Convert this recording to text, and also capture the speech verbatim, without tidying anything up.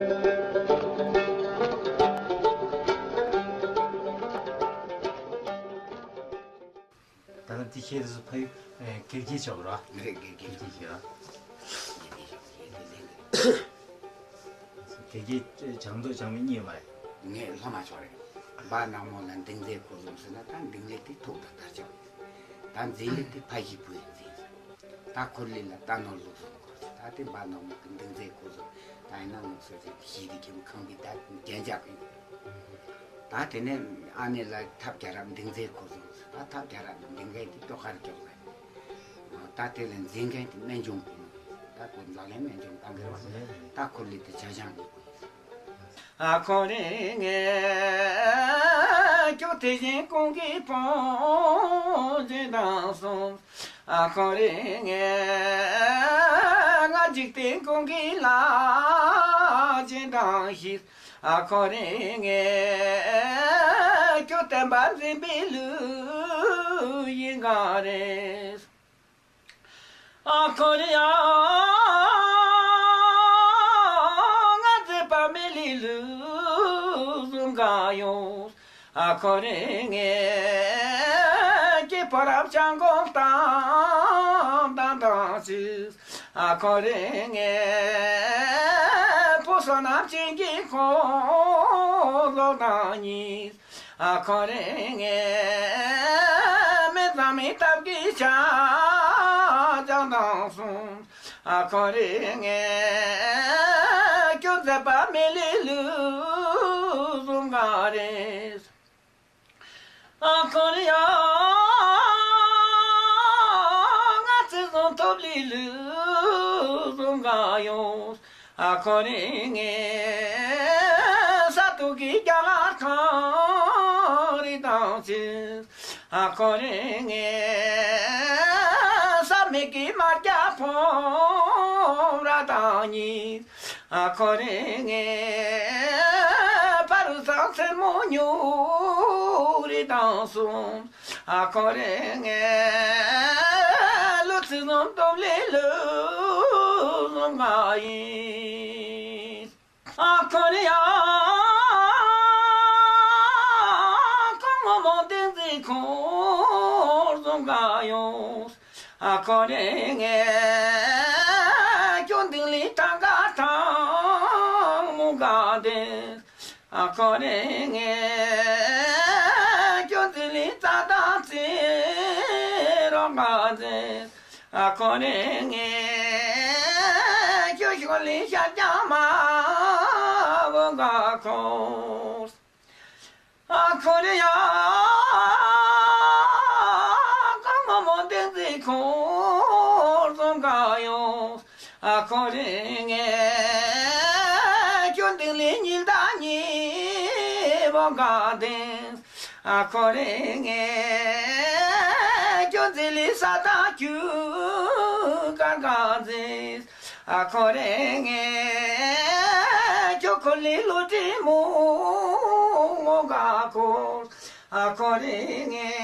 ད་ལྟ་འདི་བཤད་དུས་སུ་ཕ་ཡུལ་ཨེ་སྒེར་གྱི་ཆོག་ར། རེད། སྒེར་གྱི་ཆོག་ར། སྒེར་གྱི་བྱང་མདོག་བྱང་མིན་གཉིས་མ་རེད། ངས་ལྷོ་མ་ཆོག་རེད། འབའ་ནག་མོ་ལ་འདིང་རྩེ་སྐོར་གསུམ་ཟེར་ན། ད་འདིང་ལེ་དེ་ཐུག་ད་དར་ལྕོག་ད་འཛིན་ལེ་དེ་ཕ་གཞིས་བུ་ཡི་འཛིན་ཟེར། ད་འཁོར་ལེ་ལ་རྟ་ནོར་ལུག་གསུམ་སྐོར་ཟེར། ད་དེ་འབའ་ནག་མོ་གི་འདིང་རྩེ་སྐོར་གསུམ། ད་ཡིན་ན་ལུགས་སྲོལ་ཅན་གཞིས་དེ་ཁྱིམ་ཁང་པའི་ད་རྒྱན་ཆ་གི། ད་དེ་ནས་ཨ་ནེ་ལ་ཐབས་རྒྱལ་རབས་འདིང་རྩེ་སྐོར་གསུམ་ཟེར། ད་ཐབས་རྒྱལ་རབས་འདིང་མཁན་དེ་ཏོག་དཀར་ཀྱོག་ལ། ད་དེ་ལ་འཛིན་མཁན་དེ་སྨན་ཆུང་བུ་མོ། ད་ཁོ་འཛམ་གླིང་སྨན་ཆུང་བཏང་གི་རེད་བ། ད་འཁོར་ལེ་དེ་ཇ་ཆང་གི་བུ་ཡིན། ཨ་ཁོ་རེ་ངས་ཁྱོད་དེ་བཞིན་ཀུན་གྱི་བུ་འཛིན་དང་གསུམ། ཨ་ཁོ་རེ་ངས་ང་འཇིག་རྟེན་ཀུན་གྱི་ལྷ་འཛིན་དང་བཞི། ཨ་ཁོ་རེ་ངས་ཁྱོད་བསྟན་པ་འཛིན་པའི་ལུས་ཡིན་ག་རེ། ཨ་ཁོ་རེ་ཡ། ང་མཛེས་པ་མེ་ལི་ལུས་བཟུང་ག་ཡོང་། ཨ་ཁོ་རེ་ངས་སྐྱེས་ཕོ་རབ་ཅང་གོང་དང་དང་དང་ཅིག་ཨ་ཁོ་རེ་ངས་ཕོ་སོ་ནམ་ཅན་གྱི་ཁོ་ལོ་དང་གཉིས། ཨ་ཁོ་རེ་ངས་མེ་བཟང་མི་ཐབས་ཀྱི་ཆ་ཅང་དང་གསུམ། ཨ་ཁོ་རེ་ངས་སྐྱོ་མཛད་པ་མེ་ལི་ལུས་བཟུང་ག་རེ། ཨ་ཁོ་རེ་ཡ། ང་ཚེ་བཟང་ཐོབ་ལི་ལུས་བཟུང་ག་ཡོང་། ཨ་ཁོ་རེ་ངས་ས་དུག་གི་རྒྱ་ལ་ཁང་རི་དང་ཅིག་ཨ་ཁོ་རེ་ངས་ས་མིག་གི་མ་རྒྱ་ཕོ་ར་དང་གཉིས། ཨ་ཁོ་རེ་ངས་ཕ་རུ་སང་སེར་མོ་ཉུག་རི་དང་གསུམ། ཨ་ཁོ་རེ་ངས་ལུ་ཚི་ནོམ་སྟོབས་ལས་ལུ་ནོམ་ང་ཡིན། ཨ་ཁོ་རེ་ཡ། ཁོ་ངོ་མོ་བསྟན་འཛིན་ཁོང་བཟུང་ག་ཡོང་། ཨ་ཁོ་རེ་ངས་སྐྱོ་འདིང་ལི་ཐང་ག་ཐང་མོ་ག་དེ། ཨ་ཁོ་རེ་ངས་སྐྱོ་འདིང་ལི་ཙ་དང་ཙི་རོ་ག་དེ། ཨ་ཁོ་རེ་ངས་ཁྱོད་ཤོག་ལི་ཤར་རྒྱག་མ་བོ་ག་ཁོ། ཨ་ཁོ་རེ་ཡ། གང་མ་མོ་བསྟན་འཛིན་ཁོང་བཟུང་ག་ཡོང་། ཨ་ཁོ་རེ་ངས་ཁྱོད་འདིང་ལི་ཉིལ་ད་ཉི་བོ་ག་དེ། ཨ་ཁོ་རེ་ངས་ཁྱོད་འཛིན་ལི་ས་དང་ཁྱུ་གར་ག་འཛིན། ཨ་ཁོ་རེ་ངས་ཁྱོད་ཁོ་ལི་ལོ་དྲི་མོ་ངོ་ག་ཁོ། ཨ་ཁོ་རེ་ངས་